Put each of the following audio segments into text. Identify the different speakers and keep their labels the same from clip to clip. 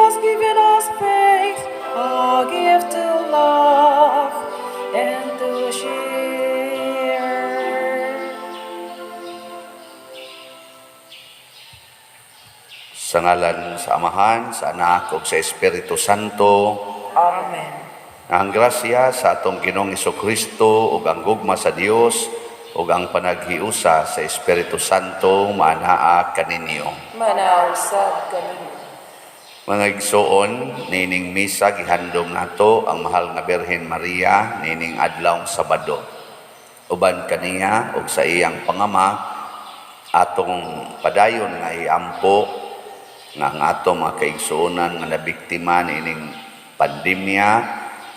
Speaker 1: has given us faith, a gift to love and to share.
Speaker 2: Sa ngalan sa Amahan, sa Anak ug sa Espiritu Santo.
Speaker 3: Amen.
Speaker 2: Ang grasya sa atong Ginoong Kristo ug ang gugma sa Dios ug ang panaghiusa sa Espiritu Santo maanaa kaninyo.
Speaker 3: Manausab kaninyo.
Speaker 2: Mga igsoon, nining misa gihandom nato ang mahal nga Birhen Maria nining adlawng Sabado. Uban kaniya ug sa iyang pangama atong padayon nga iampo nga ang atong mga kaigsuonan nga nabiktima nining pandemya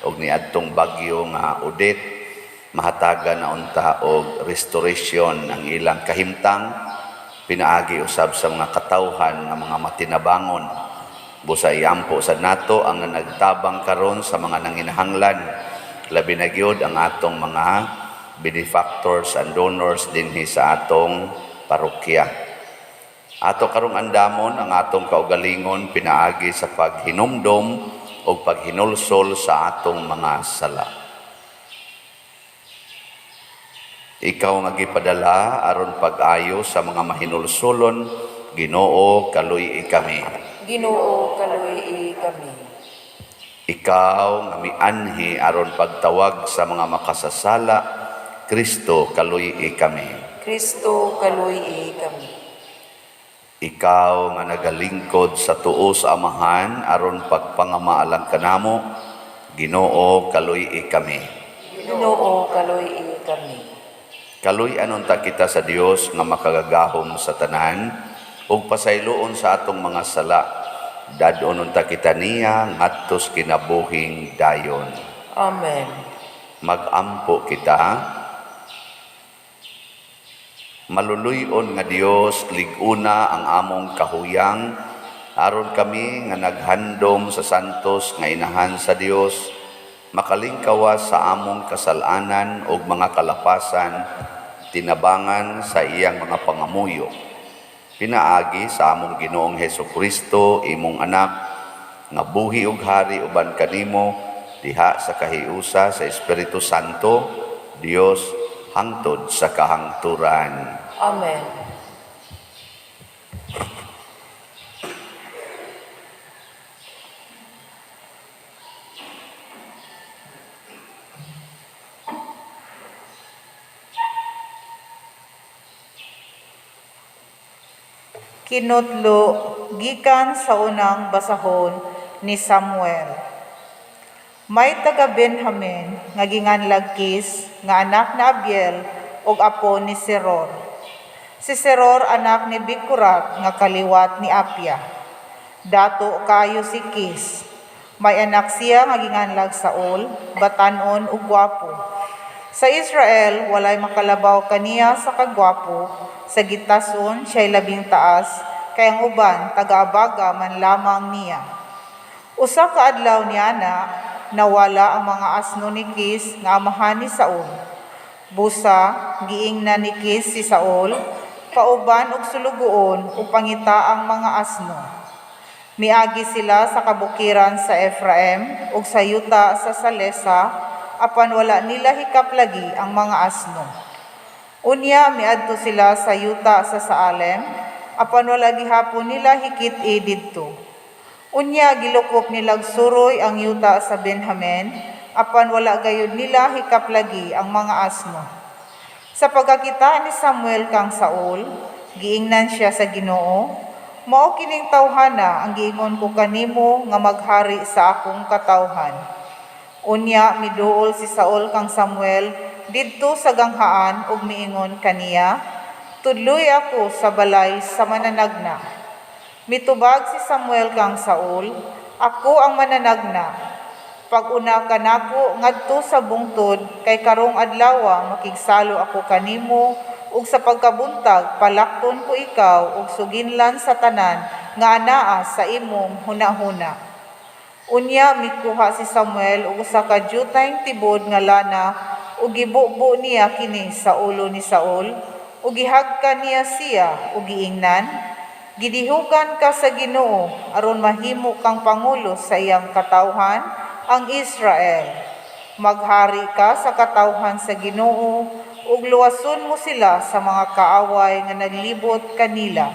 Speaker 2: ug niadtong bagyo nga Odette, mahatagan na unta og restoration ang ilang kahimtang pinaagi usab sa mga katawhan nga mga matinabangon. Busa iampo sa nato ang nagtabang karon sa mga nanginahanglan, labi na gyud ang atong mga benefactors and donors dinhi sa atong parokya. Ato karong andamon ang atong kaugalingon pinaagi sa paghinumdom o paghinulsol sa atong mga sala. Ikaw nga gipadala aron pag-ayo sa mga mahinulsolon, Ginoo, kaluy-i kami.
Speaker 3: Ginoo, kaluy-i kami.
Speaker 2: Ikaw nga mianhi aron pagtawag sa mga makasasala, Kristo, kaluy-i kami.
Speaker 3: Kristo, kaluy-i kami.
Speaker 2: Ikaw nga nagalingkod sa tuo sa Amahan aron pagpangamaalang kanamo, Ginoo, kaluy-i kami.
Speaker 3: Ginoo, kaluy-i kami.
Speaker 2: Kaluy-anon ta kita sa Dios nga makagagahom sa tanan ug pasayloon sa atong mga sala. Dad-on unta kita niya ngadto sa kinabuhing dayon.
Speaker 3: Amen.
Speaker 2: Magampo kita. Maluluy-on nga Dios, lig-una ang among kahuyang aron kami nga naghandom sa santos nga inahan sa Dios makalingkawas sa among kasalanan ug mga kalapasan, tinabangan sa iyang mga pangamuyo. Pinaagi sa among Ginoong Hesus Kristo, imong anak, nga buhi ug hari uban kanimo diha sa kahiusa sa Espiritu Santo, Dios hangtod sa kahangturan.
Speaker 3: Amen.
Speaker 4: Kinutlo gikan sa unang basahon ni Samuel. May taga Benjamin nga ginganlag Kis nga anak na Abiel ug apo ni Seror. Si Seror anak ni Bikurat nga kaliwat ni Apia. Dato kayo si Kis. May anak siya nga ginganlag Saul, batan-on ug gwapo. Sa Israel walay makalabaw kaniya sa kagwapo, sa gitason siya'y labing taas, kay ang uban taga-abaga man lamang niya. Usa ka adlaw niana, nawala ang mga asno ni Kis nga amahan ni Saul. Busa, giingnan ni Kis si Saul, pauban og sulugoon ug pangita ang mga asno. Miagi sila sa kabukiran sa Efraim ug sa yuta sa Salesa, apan wala nila hikap lagi ang mga asno. Unya miadto sila sa yuta sa Saalem, apan wala gihapon nila hikit-i didto. Unya gilukop nilag suroy ang yuta sa Benjamin, apan wala gayud nila hikap lagi ang mga asno. Sa pagkakita ni Samuel kang Saul, giingnan siya sa Ginoo, mao kining tawhana ang giingon ko kanimo nga maghari sa akong katawhan. Unya miduol si Saul kang Samuel didto sa ganghaan ug miingon kaniya, tudloy ako sa balay sa mananagna. Mitubag si Samuel kang Saul, ako ang mananagna. Pag-una kanako ngadto sa bungtod kay karong adlawa makigsalo ako kanimo ug sa pagkabuntag palakton ko ikaw ug suginlan sa tanan nga anaa sa imong hunahuna. Unya mikuha si Samuel og usa ka dyutayng tibod nga lana ug gibubo niya kini sa ulo ni Saul ug gihagkan niya siya ug giingnan, Gidihugan ka sa Ginoo aron mahimo kang pangulo sa iyang katawhan, ang Israel. Maghari ka sa katawhan sa Ginoo ug luwason mo sila sa mga kaaway nga naglibot kanila.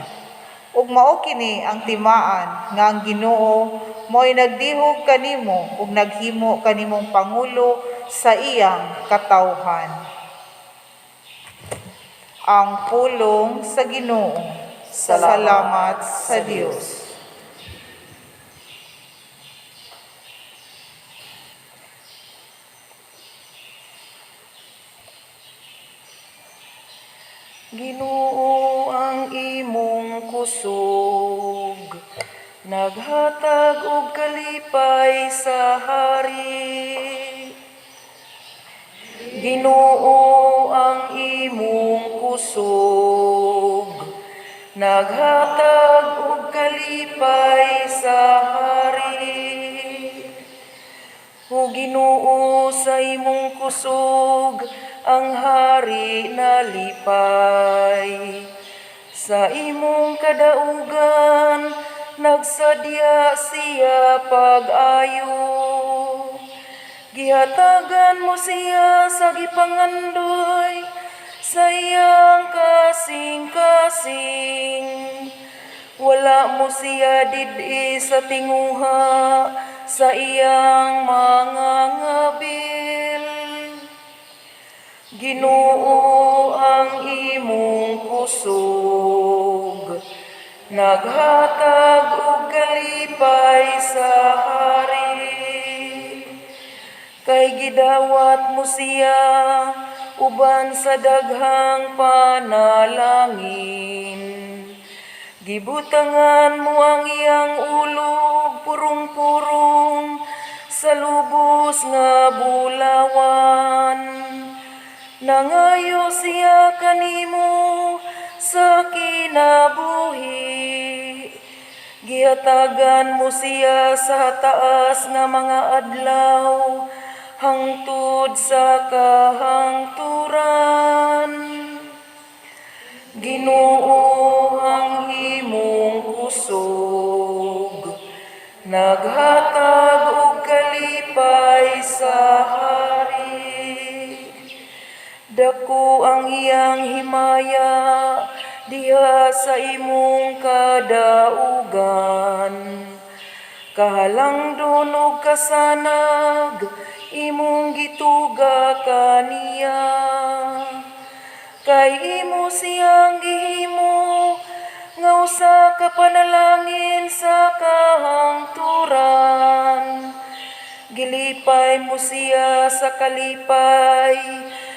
Speaker 4: Ug mao kini ang timaan nga ang Ginoo mo'y nagdihog kanimo ug naghimo kanimong pangulo sa iyang katawhan. Ang pulong sa Ginoo. Salamat sa Dios.
Speaker 3: Ginoo, ang imong kusog naghatag og kalipay sa hari. Ginoo, ang imong kusog naghatag og kalipay sa hari. O Ginoo, sa imong kusog ang hari nalipay. Sa imong kadaugan nagsadya siya pag-ayo. Gihatagan mo siya sa gipangandoy sa iyang kasing-kasing. Wala mo siya did-i sa tinguha sa iyang mga ngabil. Ginoo, ang imong kusog naghatag og kalipay sa hari. Kay gidawat mo siya uban sa daghang panalangin. Gibutangan mo ang iyang ulog purong-purong sa lubos nga bulawan. Nangayo siya kanimo sa kinabuhi. Gihatagan mo siya sa taas nga mga adlaw hangtod sa kahangturan. Ginoo, ang imong kusog naghatag og kalipay sa hari. Dako ang iyang himaya diha sa imong kadaugan. Kahalangdon og kasanag imong gituga kaniya. Kay imo siyang gihimo nga usa ka panalangin sa kahangturan. Gilipay mo siya sa kalipay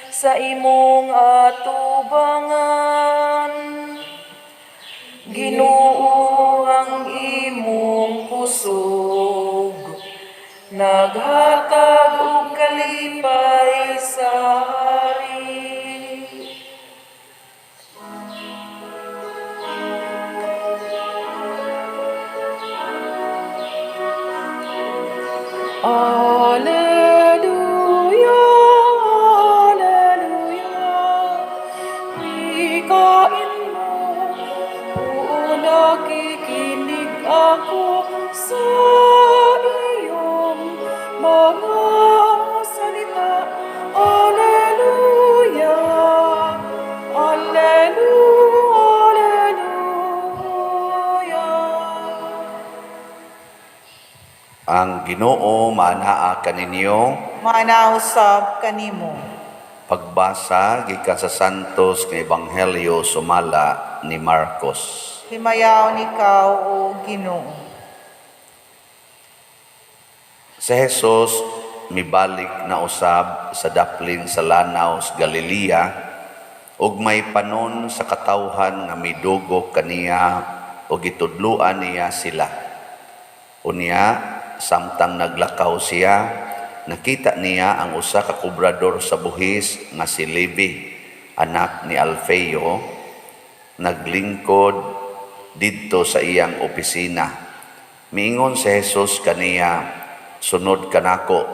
Speaker 3: sa imong atubangan. Ginoo, ang imong kusog naghatag og kalipay sa hari.
Speaker 1: Alleluia, Alleluia. Wikain mo, oo, nakikinig ako sa iyong mga salita. Alleluia, Alleluia, Alleluia.
Speaker 2: Ang Ginoo maanaa kaninyo.
Speaker 4: Maanaa usab kanimo.
Speaker 2: Pagbasa gikan sa Santos nga Ebanghelyo sumala ni Marcos.
Speaker 4: Himayaon ikaw, o Ginoo.
Speaker 2: Si Jesus mibalik na usab sa daplin sa lanaw sa Galilea ug may panon sa katawhan nga midugo kaniya ug gitudloan niya sila. Unya, samtang naglakaw siya, nakita niya ang usa ka kobrador sa buhis nga si Levi, anak ni Alfeo, naglingkod didto sa iyang opisina. Miingon si Jesus kaniya, "Sunod kanako."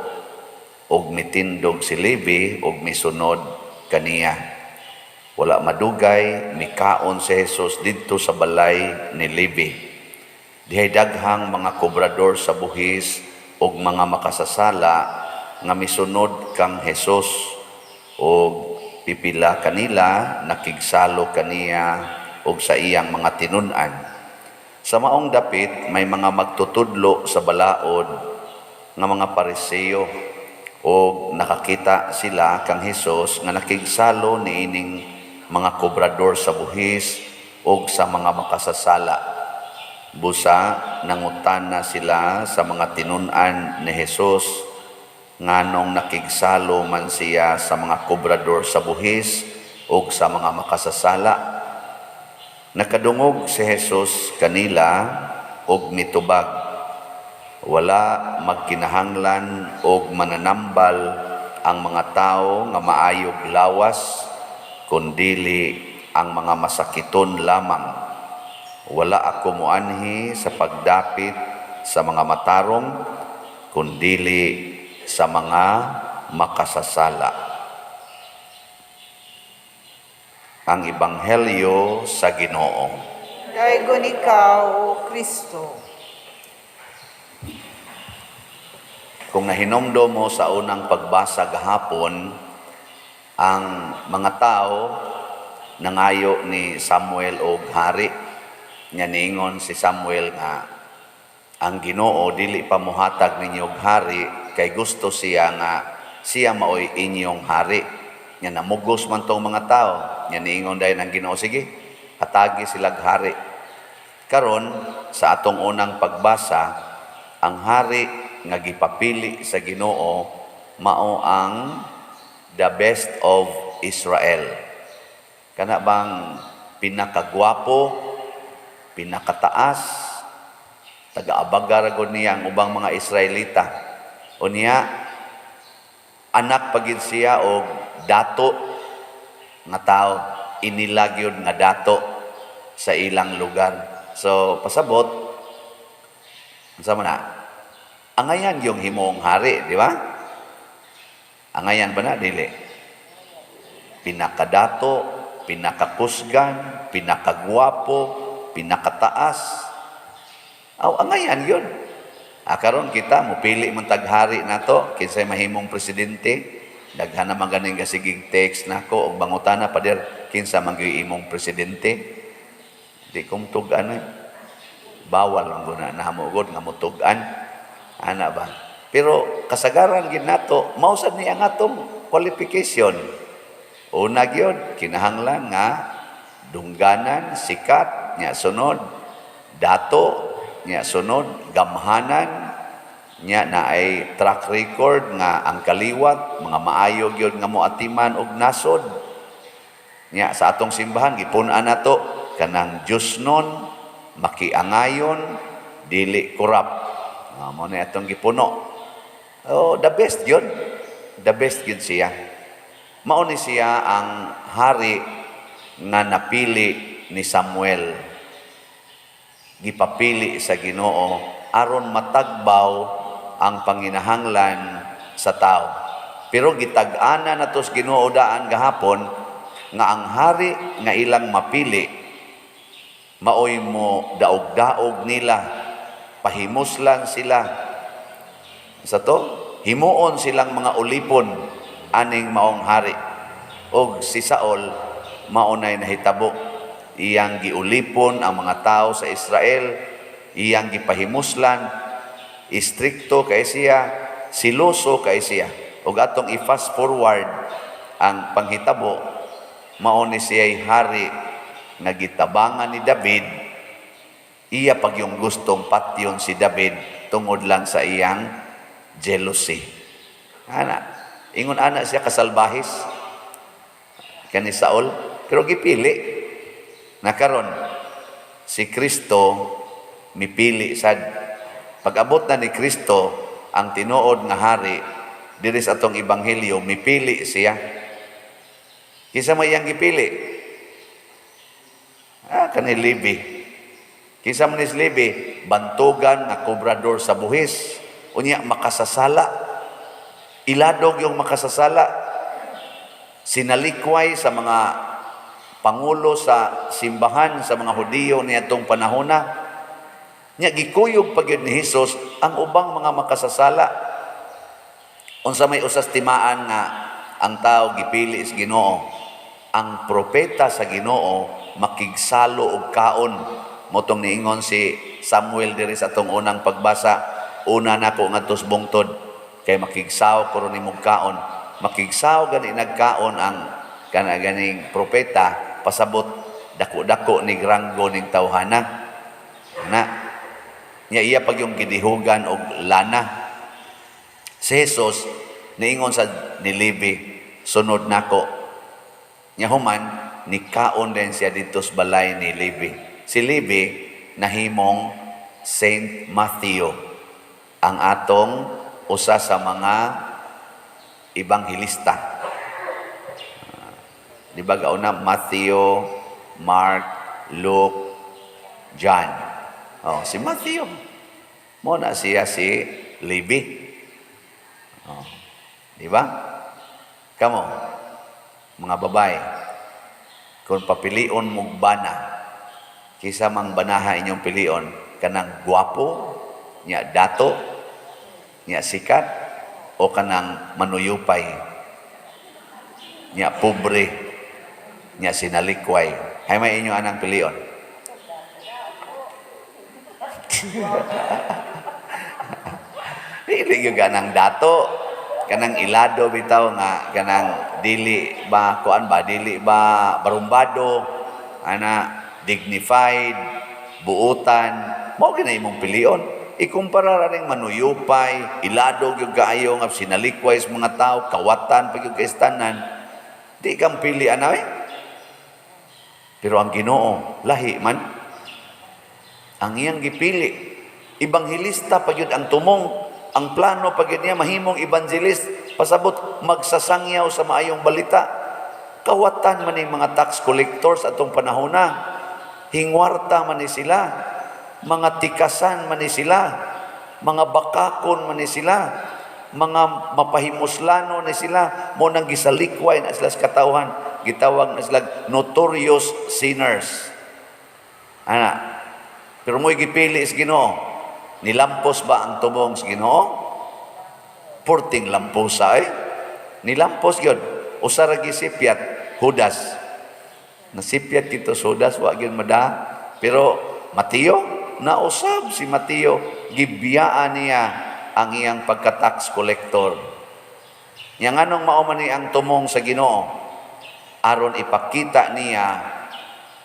Speaker 2: Ug mitindog si Levi ug misunod kaniya. Wala madugay, mikaon si Jesus didto sa balay ni Levi. Dihay daghang mga kobrador sa buhis ug mga makasasala nga misunod kang Jesus, ug pipila kanila nakigsalo kaniya ug sa iyang mga tinun-an. Sa maong dapit may mga magtutudlo sa balaod nga mga Pariseo, ug nakakita sila kang Hesus nga nakigsalo niining mga kobrador sa buhis ug sa mga makasasala. Busa nangutana sila sa mga tinun-an ni Hesus nganong nakigsalo man siya sa mga kobrador sa buhis ug sa mga makasasala. Nakadungog si Jesus kanila ug mitubag, "Wala magkinahanglan og mananambal ang mga tawo nga maayog lawas, kundili ang mga masakiton lamang. Wala ako moanhi sa pagdapit sa mga matarong, kundili sa mga makasasala." Ang Ebanghelyo sa Ginoo.
Speaker 4: Daygon ikaw, O Kristo.
Speaker 2: Kung nahinomdom mo sa unang pagbasa gahapon, ang mga tao nangayo ni Samuel og hari. Nya niingon si Samuel nga ang Ginoo dili pa mohatag ninyo og hari kay gusto siya nga siya maoy inyong hari. Nya namugos man tong mga tao. Nya niingon dayon ang Ginoo, sige, hatagi silag hari. Karon sa atong unang pagbasa, ang hari nga gipapili sa Ginoo mao ang the best of Israel. Kana bang pinakagwapo, pinakataas, taga-abaga ra gud niya ang ubang mga Israelita. Unya anak pagid siya og dato nga tao, inila gyud nga dato sa ilang lugar. So pasabot unsa man na? Angayan yung himong hari, di ba? Angayan ba na dili? Pinakadato, pinakakusgan, pinakagwapo, pinakataas. Aw, angayan yun. Karon kita mopili man tag hari nato, kinsay mahimong presidente. Daghan naman ganing gasigig text nako og mangutana, "Pader, kinsa man gyud imong presidente?" Di ko mutug-an eh. Bawal man guna namo gud nga mutug-an. Ana ba? Pero kasagaran gid nato, mao sad ni ang atong qualification. Una gyud, kinahanglan nga dungganan, sikat, nya sunod, dato, nya sunod, gamhanan, nya naay track record nga ang kaliwat mga maayo gyud nga moatiman og nasod. Nya sa atong simbahan gipun-an nato kanang Diyosnon, makiangayon, dili korap. Mao na atong gipuno. Oh, the best yun. The best yun siya. Mao ni siya ang hari nga napili ni Samuel. Gipapili sa Ginoo aron matagbaw ang panginahanglan sa tao. Pero gitag-ana nato sa Ginoo daan gahapon nga ang hari nga ilang mapili maoy mo daog-daog nila, pahimuslan sila. Sa to, himuon silang mga ulipon aning maong hari. Og si Saul mao nay nahitabo. Iyang giulipon ang mga tao sa Israel, iyang gipahimuslan, istrikto kay siya, siloso kay siya. Ug atong i-fast forward ang panghitabo, mao ni siya'y hari nga gitabangan ni David. Iya pag yung gustong patyon si David tungod lang sa iyang jealousy. Ana, ingon ana siya kasalbahis kani Saul, pero gipili. Nakaron si Kristo mipili sad. Pag-abot na ni Kristo ang tinuod nga hari diri sa atong ebanghelyo, mipili siya. Kinsa may iyang gipili? Kani Levi. Kinsa man ni si Levi? Bantugan nga kobrador sa buhis. Unya makasasala. Iladog yung makasasala. Sinalikway sa mga Pangulo sa simbahan sa mga Hudiyo niadtong panahona. Nya gikuyog pa gyud ni Hesus ang ubang mga makasasala. Unsa may usas timaan nga ang tao gipili sa Ginoo? Ang propeta sa Ginoo makigsalo og kaon. Mao tong niingon si Samuel diri sa atong unang pagbasa, "Una nako ngadto sa bungtod kay makigsaw ko ron nimong kaon." Makigsaw gani nagkaon ang kana ganing propeta, pasabot dako-dako ni ranggo ning tawhana. Na nya iya pag yung gidihugan og lana. Si Jesus niingon sa ni Levi, "Sunod nako." Nya human nikaon din siya dito sa balay ni Levi. Si Levi nahimong Saint Matthew, ang atong usa sa mga ebanghelista. Di ba gauna Matthew, Mark, Luke, John? Oh, si Matthew. Mao na siya si Levi. Oh, di ba? Kamo, mga babae, kung papilion mong bana, kisa mang banaha inyong pilion, kanang gwapo, nya dato, nya sikat, o kanang manuyupay, nya pobre, nya sinalikway? Hay may inyo anang pilion? Dili gyud kanang dato, kanang ilado bitaw nga kanang dili ba kuan ba, dili ba barumbado ana, dignified, buutan, mao gyud na imong pilion. Ikumpara ra ning manuyupay, ilado gyud kaayo nga sinalikway sa mga tao, kawatan pa gyud kay tanan. Di kang pili ana eh. Pero ang Ginoo lahi man. Ang iyang gipili, ebanghelista pa gyud ang tumong. Ang plano pa gyud niya mahimong evangelist, pasabot magsasangyaw sa maayong balita. Kawatan man ning mga tax collectors atong panahona. Hingwarta man ni sila, mga tikasan man ni sila, mga bakakon man ni sila, mga mapahimuslano ni sila, mao nang gisalikway na sila sa katawhan, gitawag na sila notorious sinners. Ana. Pero mo'y gipili sa Ginoo. Nilampos ba ang tumong sa Ginoo? Purting lamposa eh. Nilampos gyud. Usa ra gisipyat, Judas. Nasipyat kito sa Judas, wa gyud mada. Pero Mateo, nausab si Mateo, gibiyaan niya ang iyang pagka-tax collector. Nya nganong mao man ni ang tumong sa Ginoo? Aron ipakita niya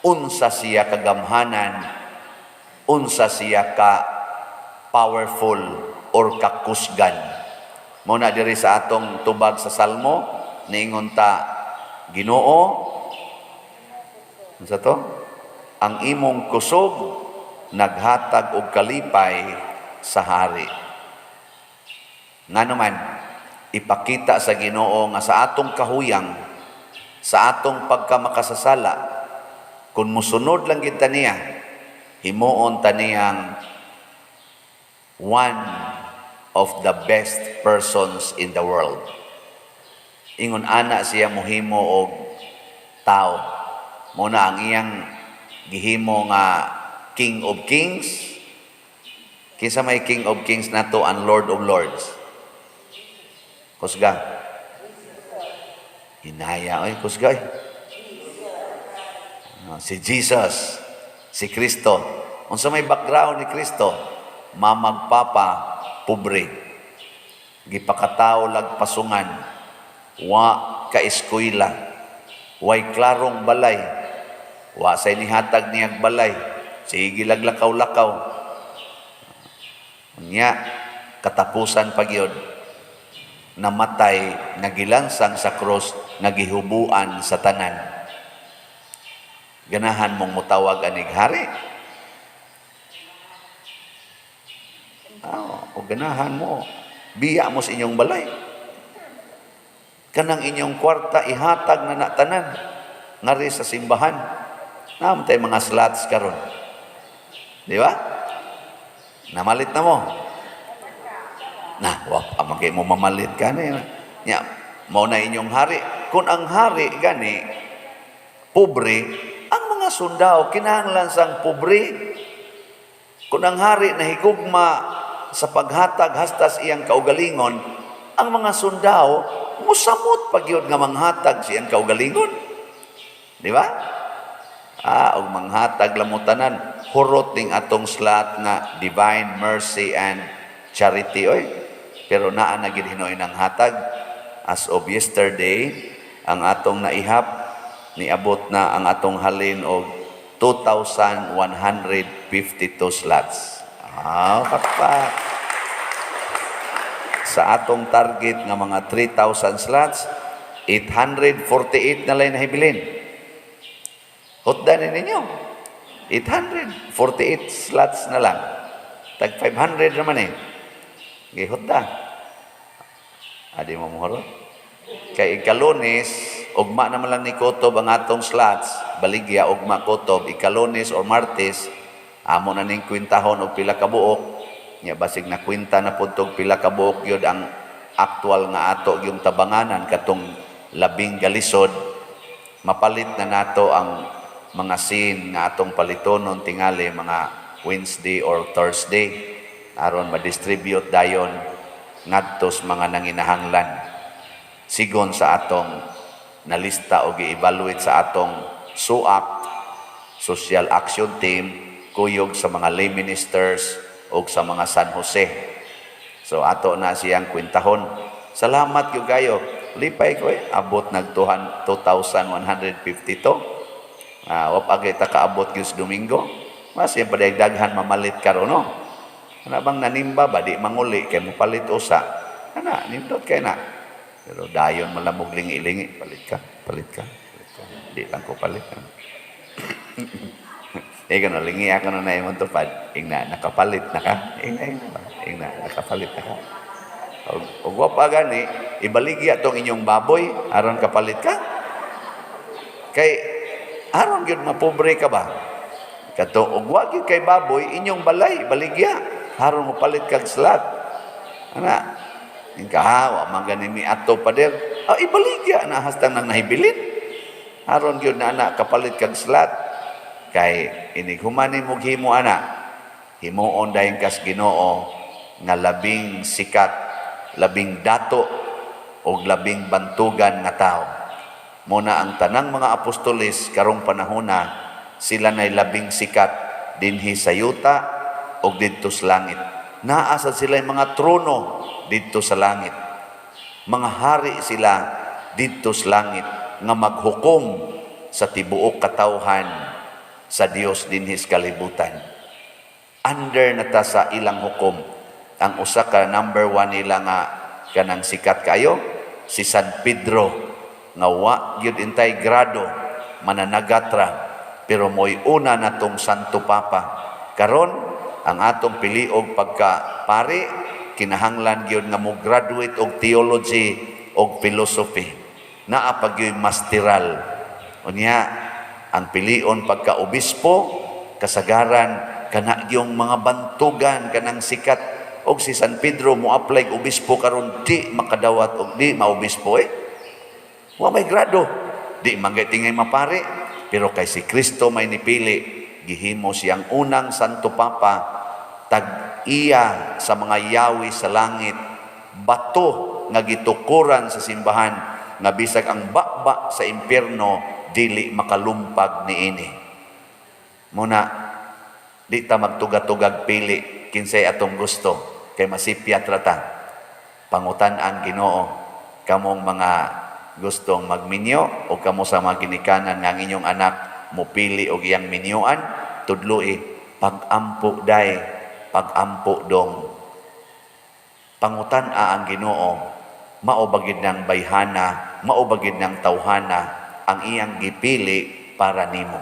Speaker 2: unsa siya kagamhanan, unsa siya ka powerful or kakusgan. Mao na diri sa atong tubag sa Salmo, niingon ta, "Ginoo," unsa to? "Ang imong kusog naghatag og kalipay sa hari." Ngano man ipakita sa Ginoo nga sa atong kahuyang, sa atong pagkamakasasala, kung musunod lang kita niya, himuon ta niyang one of the best persons in the world. Ingon ana siya mohimo og tao. Mao na ang iyang gihimo nga King of Kings. Kinsa may King of Kings nato and Lord of Lords? Kusga. Hinaya oy, kusga oy. Ah, si Jesus, si Kristo. Unsa may background ni Kristo? Mamag papa, pobre. Gipakatawo lag pasungan. Wa ka eskwela. Way klarong balay. Wa say nihatag niyag balay. Sige lag lakaw-lakaw. Unya, katapusan pa gyud, namatay, nagilansang sa krus, nagihubuan sa tanan. Ganahan mong mutawag anig hari? Ah, o ganahan mo, biya mo sa inyong balay. Kanang inyong kwarta, ihatag na natanan. Ngari sa simbahan. Naman tayo mga slots karon. Di ba? Namalit na mo. Na, wa pa man kay mo mamalit ka na. Nya, mao na inyong hari. Kung ang hari gani, Pobre, ang mga sundao kinahanglan sang pobre. Kung ang hari nahigugma sa paghatag hasta sa iyang kaugalingon, ang mga sundao musamot pa gyud nga manghatag sa iyang kaugalingon. Di ba? Ah, og manghatag lang mo tanan, hurot ning atong slot nga Divine Mercy and Charity, oy. Pero naa na gid hinuoy ng hatag. As of yesterday, ang atong naihap, niabot na ang atong halin og 2,152 slots. Ah, pakpak. Sa atong target nga mga 3,000 slots, 848 na lang nahibilin. Hutdan ni ninyo. 848 slots na lang. Tag 500 naman eh. Gihutda. Adi mo mohurot. Kay ikalunes, ugma naman lang ni Kotob ang atong slots, baligya ugma Kotob, ikalunes or Martes, amo na ning kwintahon og pila ka buok. Nya basig na kwinta na pud tog pila ka buok gyud ang actual nga ato yung tabanganan katong labing galisod, mapalit na nato ang mga scene nga atong palitonon tingali mga Wednesday or Thursday aron ma-distribute dayon ngadto sa mga nanginahanglan sigon sa atong nalista o gi-evaluate sa atong SUAC, Social Action Team, kuyog sa mga lay ministers o sa mga San Jose. So ato na siyang kwintahon. Salamat gyud kayo. Lipay ko eh. Abot nag 2,152. Ah, wa pa ta kaabot gyud sa Domingo. Mas yung padagdaghan mamalit karon, no. Ana bang nanimba ba di manguli kay mopalit usa. Ana nindot kay na. Pero dayon malamog lingi-lingi, palit ka, palit ka, palit ka. Di lang ko palit. Eh, gano'n, lingi ako na na imong tupad. Ingna, nakapalit na ka. Ingna, ingna ba? Ingna, nakapalit na ka. Og wa pa gani, ibaligya tong inyong baboy, aron kapalit ka. Kay, aron gyud mapobre ka ba? Kato, og wa gyud kay baboy, inyong balay, baligya. Aron mopalit kag slot. Ana, ka, ha, wa man gani mi ato, pader. Ah, ibaligya na hastang nang nahibilin. Aron gyud na ana kapalit kag slot. Kay inig human nimo himo ana, himuon dayon kas Ginoo nga labing sikat, labing dato og labing bantugan nga tao. Muna ang tanang mga apostoles karong panahona, sila nay labing sikat dinhi sa yuta og didto sa langit. Naa sad sila mga trono didto sa langit. Mga hari sila didto sa langit nga maghukom sa tibuok katawhan sa Dios dinhi sa kalibutan. Under na ta sa ilang hukom. Ang usa ka number one nila nga kanang sikat kayo, si San Pedro, nga wa gyud intay grado, mananagatra, pero mo'y una natong Santo Papa. Karon ang atong piliog pagka pari kinahanglan gyud nga mo graduate og theology og philosophy. Naa pa gyud masteral. Unya ang pilion pagka obispo kasagaran kana yung mga bantugan kanang sikat, og si San Pedro mo apply og obispo karon, di makadawat og di maobispo eh. Wa may grado. Di man gay tingay mapari, pero kay si Kristo may nipili, gihimo siyang unang Santo Papa, tag iya sa mga yawi sa langit, bato nga gitukuran sa simbahan nga bisag ang baba sa impyerno dili makalumpag niini. Muna di ta magtuga-tugag pili kinsay atong gusto kay masipyat ra ta. Pangutan ang Ginoo kamong mga gustong magminyo o kamo sa mga ginikanan nga ang inyong anak mupili og iyang minyuan, tudloi pag-ampo day, pag-ampo dong. Pangutan a ang Ginoo, mao ba gid ng bayhana, mao ba gid ng tawhana ang iyang gipili para nimo?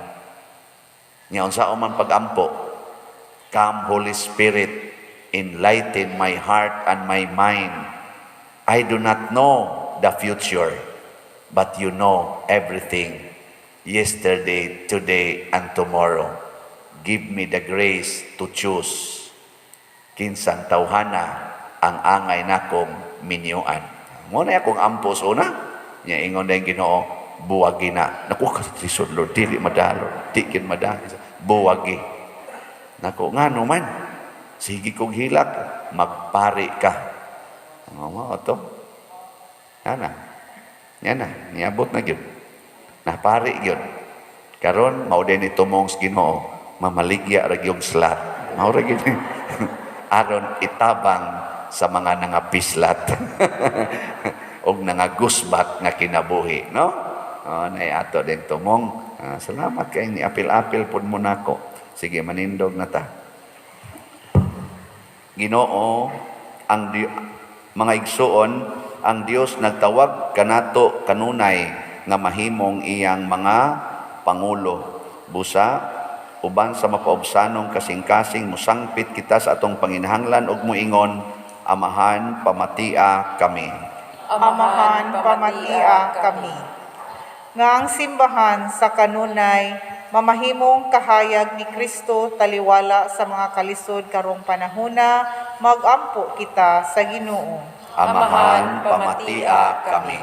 Speaker 2: Nya unsa man pag-ampo? Come, Holy Spirit, enlighten my heart and my mind. I do not know the future, but you know everything, yesterday, today, and tomorrow. Give me the grace to choose kinsang tawhana ang angay nakong minyuan. Mo na akong ampo sa una. Nya ingon na yung Ginoo, Buwagi na. Naku, lisod, Lord, dili madalo. Di kin madalo. Buwagi. Nako, ngano man? Sige kong hilak, magpari ka. Ano mo to? Ana. Yan na, niabot na gyud. Napari gyud. Karon mao din ni tumong sa Ginoo, mamaligya ra gyud slot. Mao ra gyud. Aron itabang sa mga nangapislat og nangagusbat nga kinabuhi, no? Oh, nay ato din tumong. Ah, salamat kay ni apil-apil pud mo nako. Sige, manindog na ta. Ginoo, ang mga igsuon, ang Dios nagtawag kanato kanunay nga mahimong iyang mga pangulo. Busa, uban sa mapaubsanong kasing-kasing, musangpit kita sa atong panginahanglan ug muingon, "Amahan, pamatia kami."
Speaker 4: Amahan, pamatia kami. Nga ang simbahan sa kanunay mamahimong kahayag ni Kristo taliwala sa mga kalisod karong panahona, magampo kita sa Ginoo.
Speaker 2: Amahan, pamatia kami.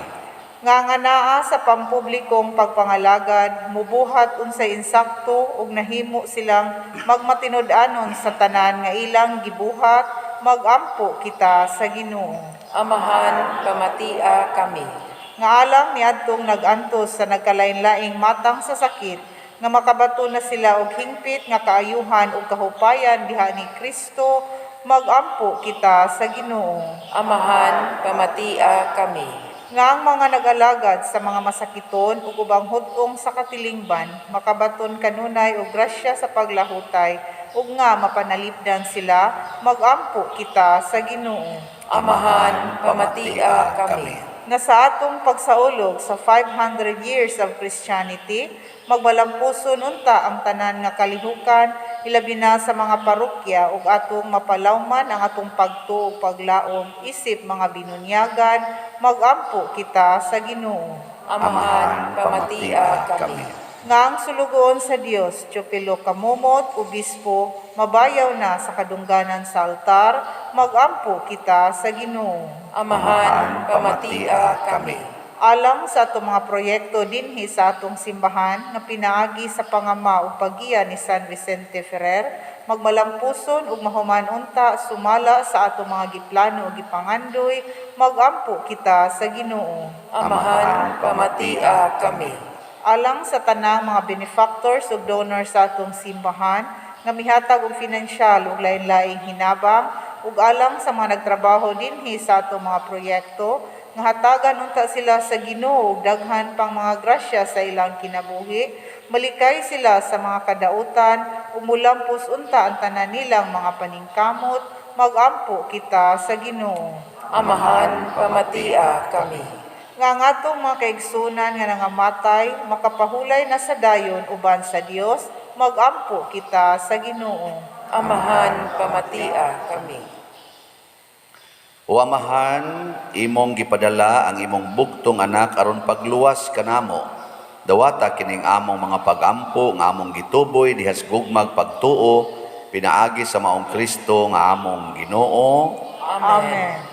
Speaker 4: Nga ang anaa sa pampublikong pagpangalagad mubuhat unsay insakto ug nahimo silang magmatinud-anon sa tanan nga ilang gibuhat, magampo kita sa Ginoo.
Speaker 3: Amahan, pamatia kami.
Speaker 4: Nga alang niadtong nag-antos sa nagkalain-laing matang sa sakit, nga makabato na sila og hingpit nga kaayuhan ug kahupayan diha ni Kristo, magampo kita sa Ginoo.
Speaker 3: Amahan, pamatia kami.
Speaker 4: Nga ang mga nag-alagad sa mga masakiton ug ubang hud-ong sa katilingban makabaton kanunay og grasya sa paglahutay ug nga mapanalipdan sila, magampo kita sa Ginoo.
Speaker 3: Amahan, pamatia kami.
Speaker 4: Nga sa atong pagsaulog sa 500 years of Christianity, magmalampuson unta ang tanan nga kalihukan, ilabi na sa mga parokya, ug atong mapalawman ang atong pagtuo ug paglaom isip mga binunyagan, magampo kita sa Ginoo.
Speaker 3: Amahan, pamatia kami.
Speaker 4: Nga ang sulugoon sa Dios, Teofilo Camomot, Obispo, mabayaw na sa kadungganan sa altar, magampo kita sa Ginoo.
Speaker 3: Amahan, pamatia kami.
Speaker 4: Alang sa atong mga proyekto dinhi sa atong simbahan nga pinaagi sa pangama ug paggiya ni San Vicente Ferrer, magmalampuson ug mahuman unta sumala sa atong mga giplano ug gipangandoy, magampo kita sa Ginoo.
Speaker 3: Amahan, pamatia kami.
Speaker 4: Alang sa tanang mga benefactors ug donors sa atong simbahan nga mihatag og finansyal ug lain-laing hinabang, ug alang sa mga nagtrabaho dinhi sa atong mga proyekto, nga hatagan unta sila sa Ginoo og daghan pang mga grasya sa ilang kinabuhi, malikay sila sa mga kadautan ug mulampos unta ang tanan nilang mga paningkamot, magampo kita sa Ginoo.
Speaker 3: Amahan, pamatia kami.
Speaker 4: Nga ang atong mga kaigsunan nga nangamatay makapahulay na sa dayon uban sa Dios, magampo kita sa Ginoo.
Speaker 3: Amahan, pamatia kami.
Speaker 2: O Amahan, imong gipadala ang imong bugtong anak aron pagluwas kanamo. Dawata kining among mga pagampo nga among gituboy dihas gugmag pagtuo pinaagi sa maong Kristo nga among Ginoo.
Speaker 3: Amen.
Speaker 4: Amen.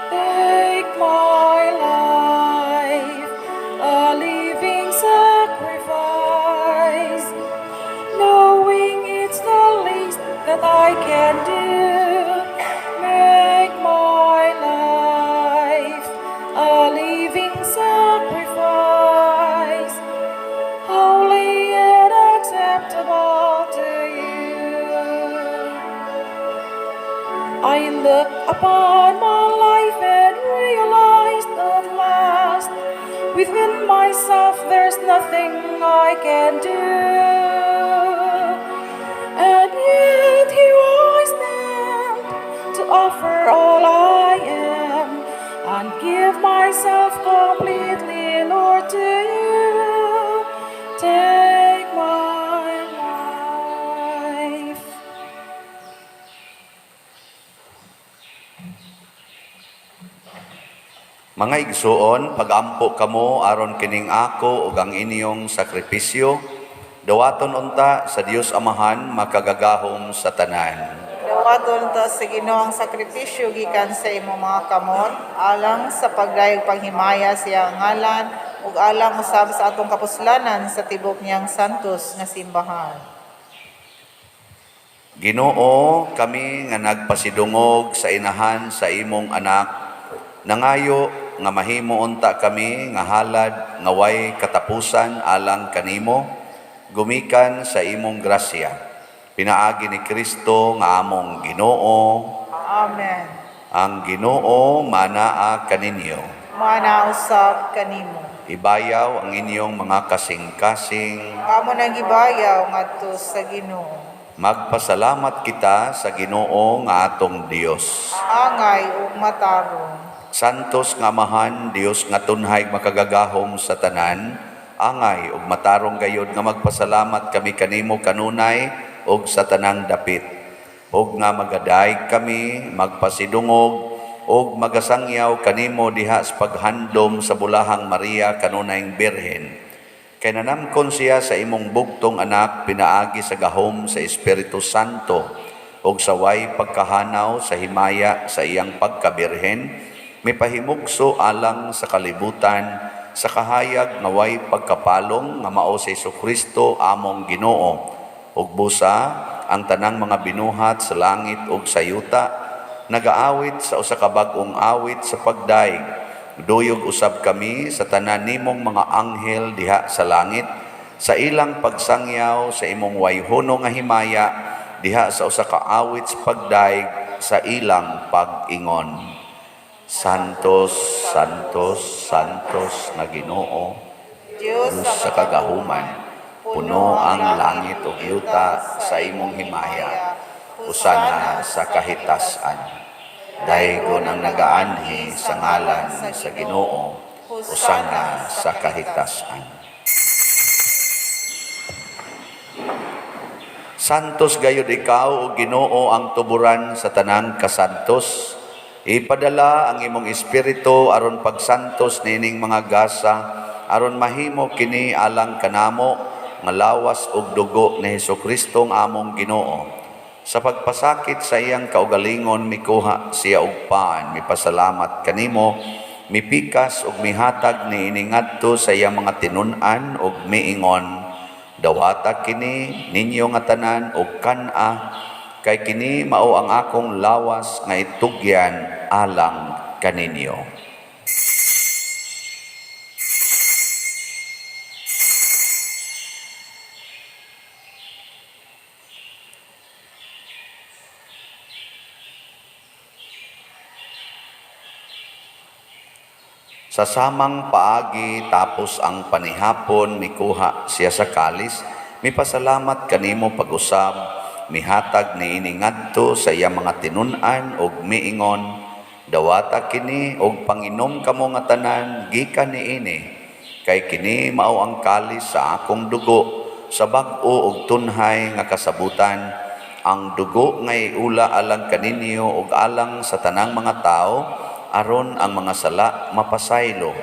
Speaker 1: Take my life, a living sacrifice, knowing it's the least that I can do. Make my life a living sacrifice, holy and acceptable to you. I look upon my life and realized at last within myself there's nothing I can do. And yet here I stand to offer all I am and give myself completely, Lord, to you. Take my life.
Speaker 2: Mga igsuon, pagampo kamo aron kining ako ug ang inyong sakripisyo, dawaton unta sa Dios Amahan makagagahom sa tanan.
Speaker 4: Dawaton ta sa Ginoo ang sakripisyo gikan sa imong mga kamot alang sa pagdayeg paghimaya sa iyang ngalan ug alang usab sa atong kapuslanan sa tibok niyang santos nga simbahan.
Speaker 2: Ginoo, kami nga nagpasidungog sa inahan sa imong anak, nangayo nga mahimo unta kami nga halad nga way katapusan alang kanimo, gumikan sa imong grasya. Pinaagi ni Kristo nga among Ginoo.
Speaker 4: Amen.
Speaker 2: Ang Ginoo manaa kaninyo.
Speaker 4: Mana usab kanimo.
Speaker 2: Ibayaw ang inyong mga kasing-kasing.
Speaker 4: Amo nang gibayaw ngadto sa Ginoo.
Speaker 2: Magpasalamat kita sa Ginoo nga atong Dios.
Speaker 4: Angay ug matarong.
Speaker 2: Santos nga Amahan, Dios nga tunhay makagagahom sa tanan, angay ug matarong gayod nga magpasalamat kami kanimo kanunay ug sa tanang dapit. Ug nga magadayeg kami, magpasidungog ug magasangyaw kanimo diha sa paghandom sa bulahang Maria kanunayng Birhen. Kay nanamkon siya sa imong bugtong anak pinaagi sa gahom sa Espiritu Santo ug sa way pagkahanaw sa himaya sa iyang pagkabirhen, mipahimugso alang sa kalibutan sa kahayag nga way pagkapalong nga mao si Kristo among Ginoo. Ug busa ang tanang mga binuhat sa langit ug sa yuta nagaawit sa usa ka bag-ong awit sa pagdayeg. Duyog usab kami sa tanan nimong mga anghel diha sa langit sa ilang pagsangyaw sa imong wayhono nga himaya diha sa usa ka awit sa pagdayeg sa ilang pag-ingon. Santos, Santos, Santos nga Ginoo,
Speaker 4: Dios
Speaker 2: Diyos sa kagahuman, puno ang langit ug yuta sa imong himaya, usana sa kahitasan. Daygon ang nagaanhi sa ngalan sa Ginoo, usana sa kahitasan. Santos gayud ikaw o Ginoo ang tuburan sa tanang kasantos. Ipadala ang imong espiritu aron pagsantos nining mga gasa, aron mahimo kini alang kanamo nga lawas ug dugo ni Hesukristo ang among Ginoo. Sa pagpasakit sa iyang kaugalingon mikuha siya og paan, mipasalamat kanimo, mipikas ug mihatag niini ngadto sa iyang mga tinun-an ug miingon, dawata kini ninyo nga tanan og kan-a, kay kini mao ang akong lawas nga itugyan alang kaninyo. Sa samang paagi tapos ang panihapon mikuha siya sa kalis, mipasalamat kanimo pag-usab, mihatag niini ngadto sa iyang mga tinun-an ug miingon, dawata kini og panginom kamo nga tanan gikan niini, kay kini mao ang kalis sa akong dugo sa bag-o ug tunhay nga kasabutan, ang dugo nga iula alang kaninyo ug alang sa tanang mga tawo, aron ang mga sala mapasaylo.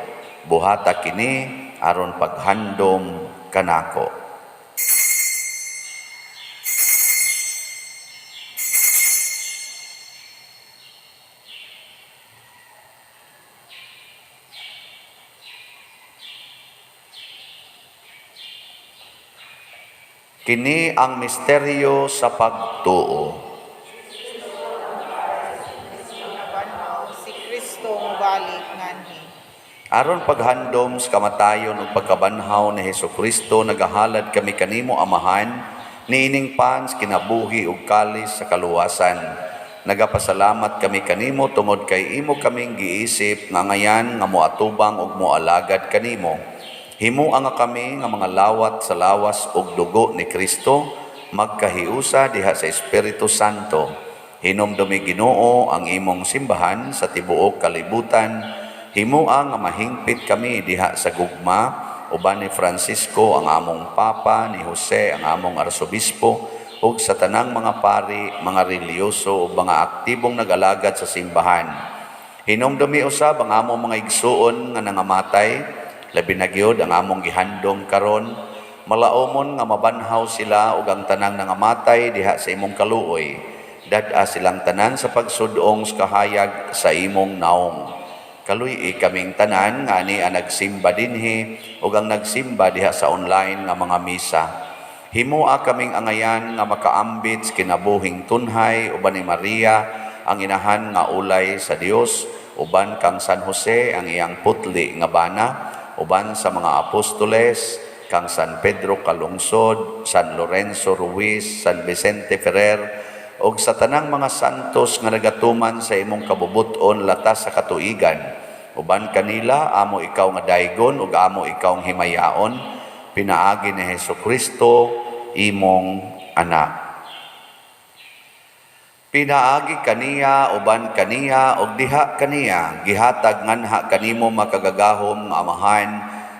Speaker 2: Buhata kini aron paghandom kanako. Kini ang misteryo sa pagtuo.
Speaker 4: Nabanhaw si Kristo mobalik nganhi.
Speaker 2: Aron paghandom sa kamatayon ug pagkabanhaw ni Hesukristo, nagahalad kami kanimo Amahan niining pans kinabuhi ug kalis sa kaluwasan. Nagapasalamat kami kanimo tungod kay imo kaming giisip nga ngayan nga moatubang ug moalagad kanimo. Himoa nga kami nga mga lawat sa lawas ug dugo ni Kristo, magkahiusa diha sa Espiritu Santo. Hinumdumi Ginoo ang imong simbahan sa tibuok kalibutan. Himoa nga mahingpit kami diha sa gugma uban ni Francisco ang among Papa, ni Jose ang among Arsobispo, ug sa tanang mga pari, mga relihiyoso ug mga aktibong nag-alagad sa simbahan. Hinumdumi usab ang among mga igsuon nga nangamatay, labi na gyud ang among gihandom karon, malaomon nga mabanhaw sila ug ang tanang nangamatay diha sa imong kaluoy. Dad-a silang tanan sa pagsudong sa kahayag sa imong naong. Kaluy-i kaming tanan nga ani ang nagsimba dinhi ug ang nagsimba diha sa online nga mga misa. Himoa kaming angayan nga makaambit sa kinabuhing tunhay uban ni Maria ang inahan nga ulay sa Dios, uban kang San Jose ang iyang putli nga bana, uban sa mga apostoles kang San Pedro Calungsod, San Lorenzo Ruiz, San Vicente Ferrer, ug sa tanang mga santos nga nagatuman sa imong kabubut-on latas sa katuigan. Uban kanila amo ikaw nga daygon ug amo ikaw ang himayaon, pinaagi ni Hesus Kristo imong anak. Pinaagi kaniya, uban kaniya, ug diha kaniya, gihatag nganha kanimo makagagahom nga Amahan,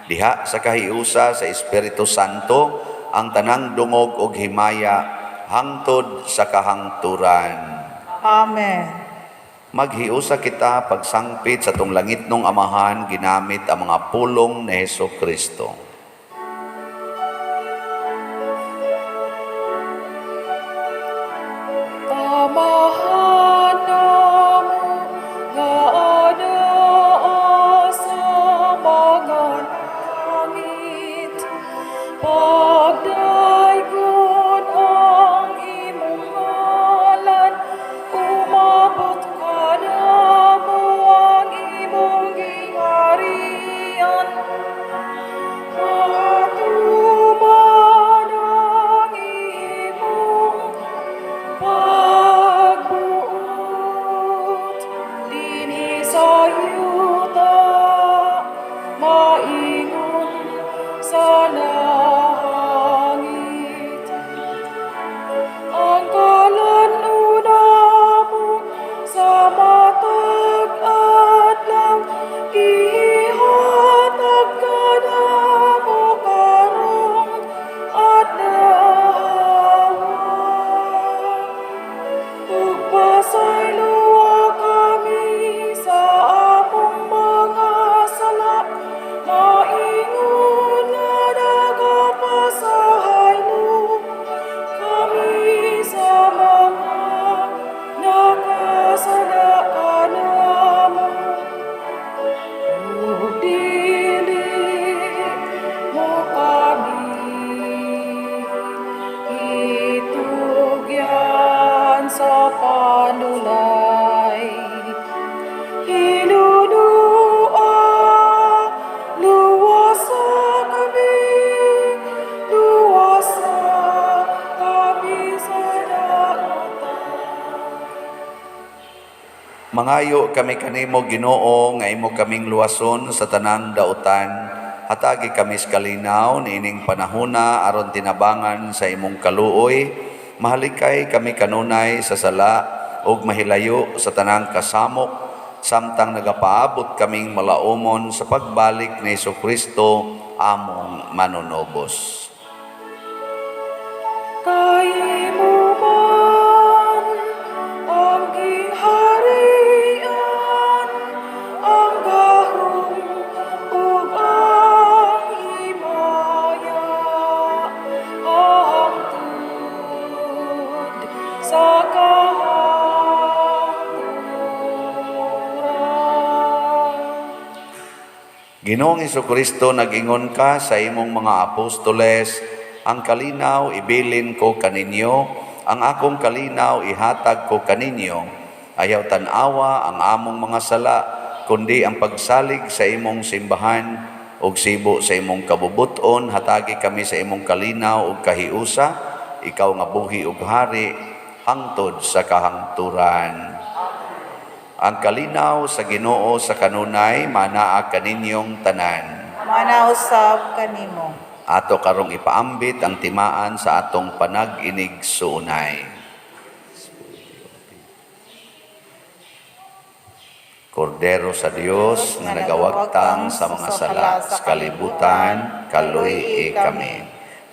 Speaker 2: diha sa kahiusa sa Espiritu Santo, ang tanang dungog ug himaya hangtod sa kahangturan.
Speaker 4: Amen.
Speaker 2: Maghiusa kita pagsangpit sa atong langitnong Amahan ginamit ang mga pulong ni Hesus Kristo.
Speaker 1: Amahan namo nga anaa sa mga langit, pagdaygon ang imong ngalan, umabot kanamo ang imong gingharian. Matuman ang imong pagbuot dinhi sa yuta, maingon sa langit. Ang kalan-on namo sa matag adlaw, ihatag kanamo karong adlaw. Ug pasayloa kami sa among mga sala, maingon nga nagapasaylo kami sa mga nakasala kanamo. Ug dili mo kami itugyan sa panulay. Hinunua, luwasa kami, luwasa kami sa dautan.
Speaker 2: Mangayo kami kanimo, Ginoo, nga imo kaming luwason sa tanang dautan. Hatagi kami sa kalinaw niining panahona aron tinabangan sa imong kaluoy. Mahalikay kami kanunay sa sala ug mahilayo sa tanang kasamok samtang nagapaabot kaming malaumon sa pagbalik ni Hesukristo among manunobos.
Speaker 1: Kay imo man ang gingharian, ang gahom ug ang himaya, hangtod sa kahangturan.
Speaker 2: Ginoong Hesukristo, nag-ingon ka sa imong mga apostoles, "Ang kalinaw ibilin ko kaninyo, ang akong kalinaw ihatag ko kaninyo. Ayaw tan-awa ang among mga sala, kundi ang pagsalig sa imong simbahan ug sibo sa imong kabubuton, hatagi kami sa imong kalinaw ug kahiusa, ikaw nga buhi ug hari hangtod sa kahangturan." Ang kalinaw sa Ginoo sa kanunay manaa kaninyong tanan.
Speaker 4: Manausab kanimo.
Speaker 2: Ato karong ipaambit ang timaan sa atong panag-inigsuonay. Kordero sa Dios nga nagawagtang sa mga sala sa kalibutan, kaluy-i kami.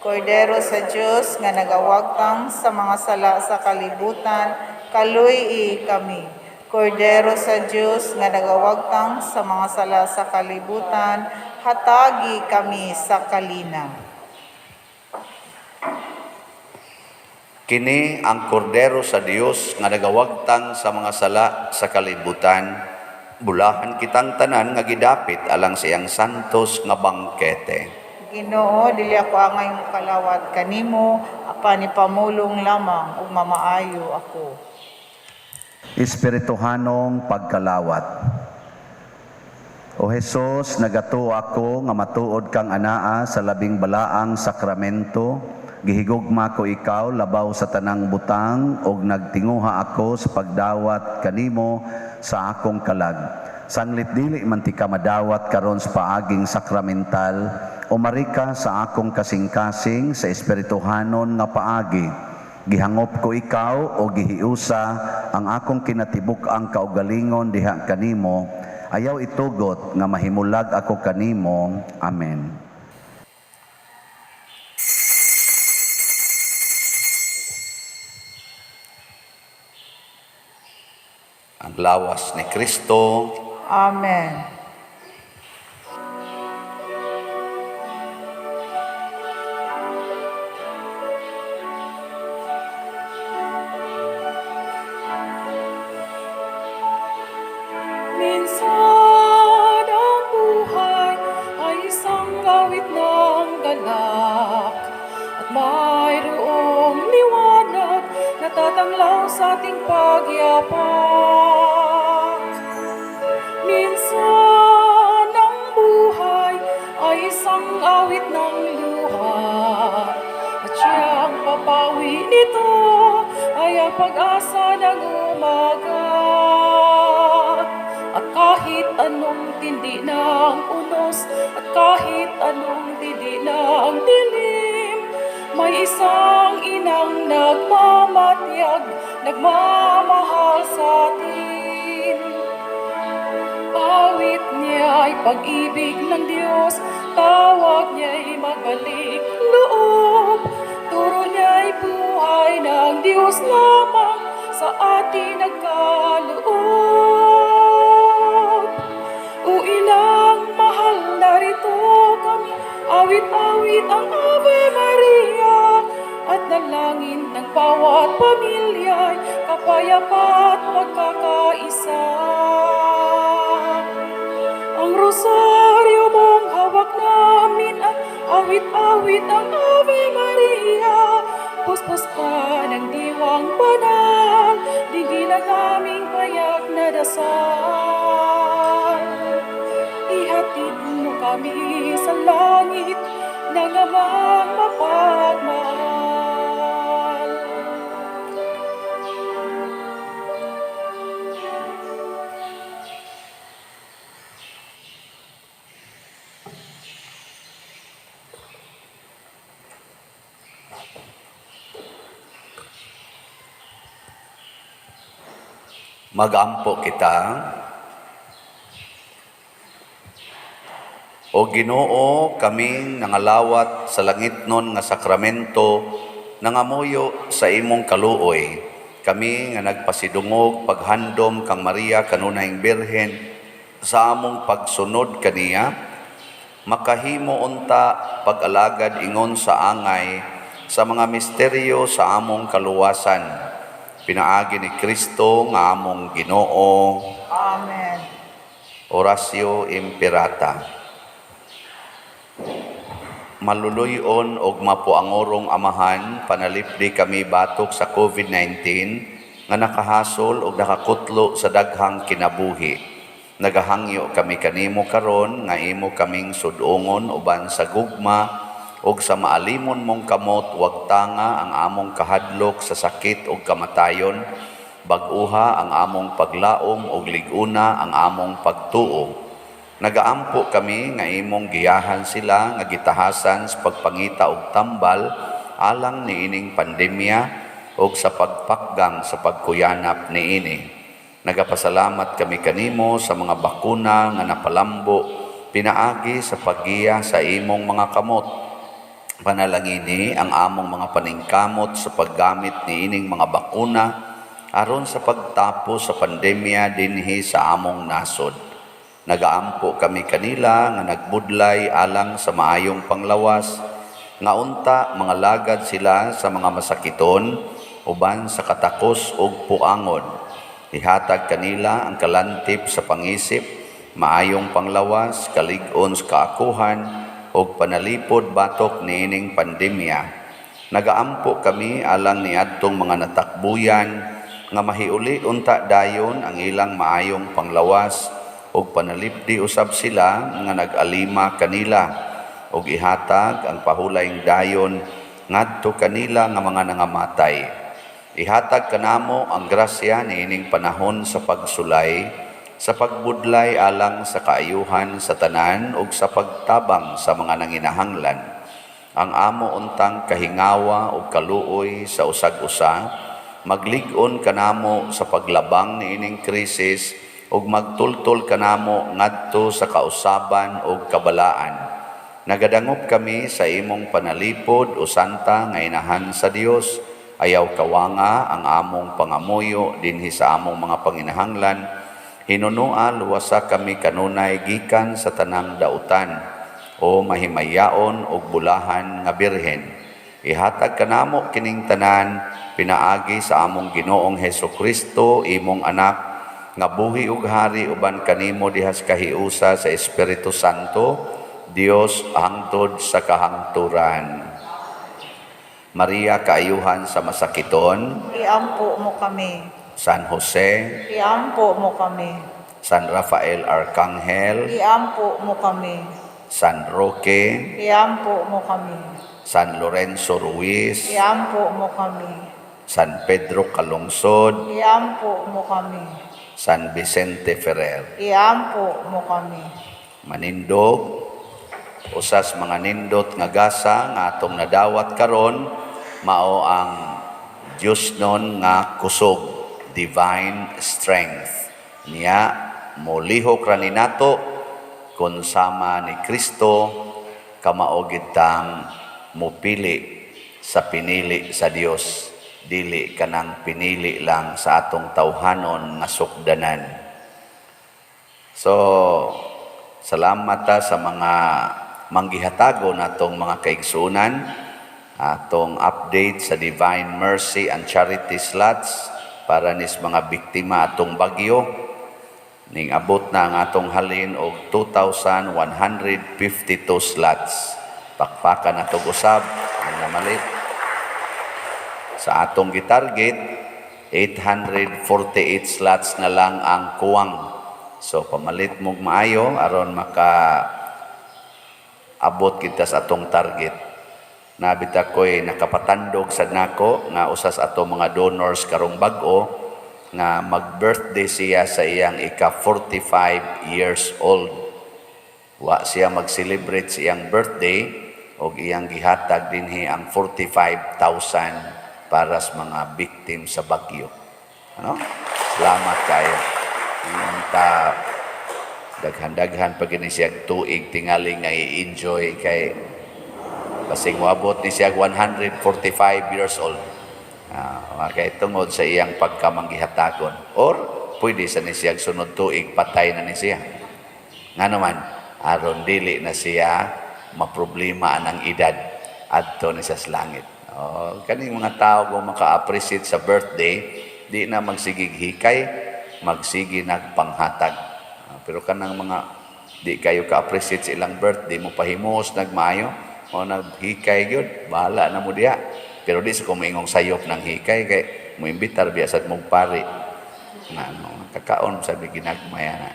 Speaker 4: Kordero sa Dios nga nagawagtang sa mga sala sa kalibutan, kaluy-i kami. Kordero sa Dios nga nagawagtang sa mga sala sa kalibutan, hatagi kami sa kalinaw.
Speaker 2: Kini ang kordero sa Dios nga nagawagtang sa mga sala sa kalibutan. Bulahan kitang tanan nga gidapit alang sa iyang santos nga bangkete.
Speaker 4: Ginoo, dili ako angay mokalawat kanimo, apan ipamulong lamang ug mamaayo ako.
Speaker 2: Espirituhanong pagkalawat. O Hesus, nagatuo ako nga matuod kang anaa sa labing balaang sakramento. Gihigugma ko ikaw labaw sa tanang butang ug nagtinguha ako sa pagdawat kanimo sa akong kalag. Sanglit dili man tika madawat karon sa paaging sakramental, umari ka sa akong kasing-kasing sa espirituhanon nga paagi. Gihangop ko ikaw o gihiusa ang akong kinatibuk-ang kaugalingon diha kanimo. Ayaw itugot nga mahimulag ako kanimo. Amen. Ang lawas ni Kristo.
Speaker 4: Amen.
Speaker 1: Minsan ang buhay ay isang awit ng galak at mayroong liwanag na tatanglaw sa ating pagyapak. Minsan ang buhay ay isang awit ng luha at siyang papawi nito ay ang pag-asa ng umaga. At kahit anong tindi ng unos, at kahit anong tindi ng dilim, may isang inang nagmamatyag, nagmamahal sa atin. Awit niya'y pag-ibig ng Diyos, tawag niya'y magbalik loob, turo niya'y buhay ng Diyos lamang sa atin nagkaloob. O inang mahal, narito kami, awit-awit ang Ave Maria, at dalangin ng bawat pamilya'y kapayapa't pagkakaisa. Ang rosaryo mong hawak namin at awit-awit ang Ave Maria. Puspos ka ng diwang banal, dinggin ang aming payak na dasal. Ihatid mo kami sa langit ng amang mapagmahal.
Speaker 2: Magampo kita. O Ginoo, kaming nangalawat sa langitnon nga sakramento, nangamuyo sa imong kaluoy. Kami nga nagpasidungog paghandom kang Maria kanunayng Birhen sa among pagsunod kaniya, makahimo unta pag-alagad ingon sa angay sa mga misteryo sa among kaluwasan. Pinaagi ni Kristo nga among Ginoo.
Speaker 4: Amen.
Speaker 2: Oratio Imperata. Maluluyon og mapuangorong Amahan, panalipdi kami batok sa COVID-19 nga nakahasol og nakakutlo sa daghang kinabuhi. Nagahangyo kami kanimo karon nga imo kaming sudongon uban sa gugma og sa maalimon mong kamot, wag tanga ang among kahadlok sa sakit og kamatayon, bag-uha ang among paglaom og lig-una ang among pagtuo. Nagaampo kami nga imong giyahan sila nga gitahasan sa pagpangita og tambal alang niining pandemya og sa pagpakgang sa pagkuyanap niini. Nagapasalamat kami kanimo sa mga bakuna nga napalambo pinaagi sa paggiya sa imong mga kamot. Panalangini ang among mga paningkamot sa paggamit niining mga bakuna aron sa pagtapos sa pandemya dinhi sa among nasod. Nagaampo kami kanila nga nagbudlay alang sa maayong panglawas, nga unta mga lagad sila sa mga masakiton uban sa katakos ug puangon. Ihatag kanila ang kalantip sa pangisip, maayong panglawas, kalig-on sa kaakuhan ug panalipod batok niining pandemya. Nagaampo kami alang niadtong mga natakbuyan nga mahiuli unta dayon ang ilang maayong panglawas ug panalipdi usab sila nga nag-alima kanila ug ihatag ang pahulayng dayon ngadto kanila nga mga nangamatay. Ihatag kanamo ang grasya niining panahon sa pagsulay, sa pagbudlay alang sa kaayuhan sa tanan ug sa pagtabang sa mga nanginahanglan. Ang amo untang kahingawa ug kaluoy sa usag-usa maglig-on kanamo sa paglabang niining krisis ug magtultol kanamo ngadto sa kausaban ug kabalaan. Nagadangop kami sa imong panalipod, o Santa nga Inahan sa Dios. Ayaw kawanga ang among pangamuyo dinhi sa among mga panginahanglan. Hinunoa, luwasa kami kanunay gikan sa tanang dautan, o mahimayaon ug bulahan nga Birhen. Ihatag kanamo kining tanan pinaagi sa among Ginoong Heso Kristo, imong anak, nga buhi ug hari uban kanimo dihas kahiusa sa Espiritu Santo, Dios, hangtod sa kahangturan. Maria, kaayuhan sa masakiton,
Speaker 4: Iampo mo kami.
Speaker 2: San Jose,
Speaker 4: Iampo mo kami.
Speaker 2: San Rafael Arcangel,
Speaker 4: Iampo mo kami.
Speaker 2: San Roque,
Speaker 4: Iampo mo kami.
Speaker 2: San Lorenzo Ruiz,
Speaker 4: Iampo mo kami.
Speaker 2: San Pedro Calungsod,
Speaker 4: Iampo mo kami.
Speaker 2: San Vicente Ferrer.
Speaker 4: Iampo mo kami.
Speaker 2: Manindog, usas mga nindot nga gasa nga atong nadawat karon mao ang Diyosnon nga kusog, divine strength. Niya molihok ra ni nato kung sama ni Kristo kamao gitang mupili sa pinili sa Dios, dili kanang pinili lang sa atong tawhanon nga sukdanan. So, salamat ta sa mga manggihatago natong mga kaigsuonan, atong update sa Divine Mercy and Charity Slots para nis mga biktima atong bagyo. Ning abot na ang atong halin og 2,152 slots. Pakpakan nato usab ang namalit. Sa atong gitarget, 848 slots na lang ang kuwang. So pamalit mong maayo aron maka abot kita sa atong target. Nabita ko'y nakapatandog sa nako nga usas ato mga donors karong bag-o nga mag-birthday siya sa iyang ika 45 years old. Wa siya mag-celebrate sa iyang birthday og iyang gihatag dinhi ang 45,000 para sa mga victim sa bagyo. Ano? Salamat kayo. Ingon ta daghan-daghan pag ini siya tuig tingali nga i-enjoy kay basing moabot ni siya 145 years old. Kay tungod sa iyang pagkamanggihatagon. Or pwede sa ni siya sunod tuig patay na ni siya. Nga naman, aron dili na siya maproblema anang edad adto ni siya sa langit. Oh, kaning mga tao kung maka-appreciate sa birthday, di na magsigig hikay, magsige nagpanghatag. Pero kanang mga di kayo ka-appreciate sa ilang birthday, mo pahimos nagmaayo, o naghikay gyud, bahala na mo diha. Pero di sa kumingong sayop ng hikay kay mo imbitar biya sad mong pari. Na ano, kakaon sabi ginagmaya na.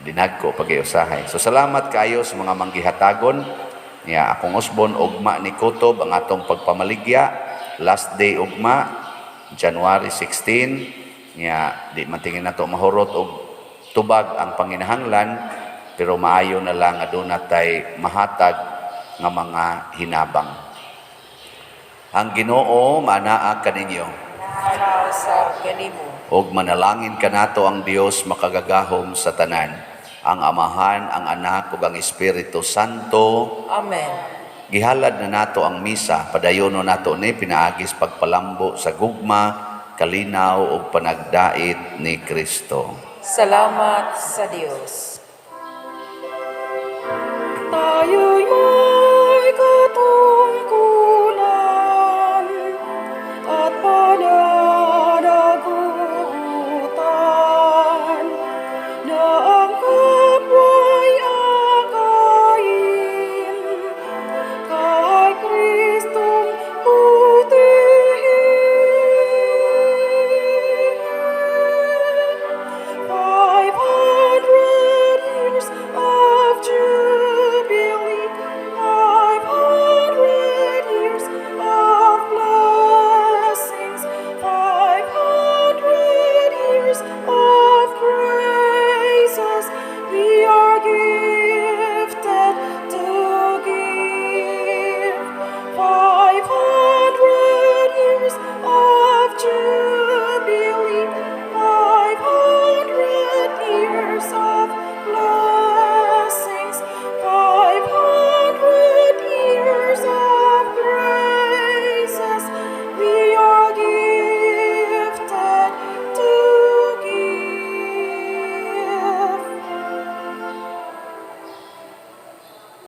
Speaker 2: Dinagko pag usahay. So salamat kayo sa mga manggihatagon. Niya akong usbon ugma ni Kutob ang atong pagpamaligya. Last day ugma, January 16. Niya di man tingin nato mahurot og tubag ang panginahanglan, pero maayo na lang aduna tay mahatag nga mga hinabang. Ang Ginoo manaa kaninyo.
Speaker 3: Usab kanimo.
Speaker 2: Ug manalangin kanato ang Dios makagagahom sa tanan, ang Amahan, ang Anak ug ang Espiritu Santo.
Speaker 3: Amen.
Speaker 2: Gihalad na nato ang misa, padayono nato ni pinaagis pagpalambo sa gugma, kalinaw ug panagdait ni Kristo.
Speaker 3: Salamat sa Dios.
Speaker 1: Tayo'y may katungdanan.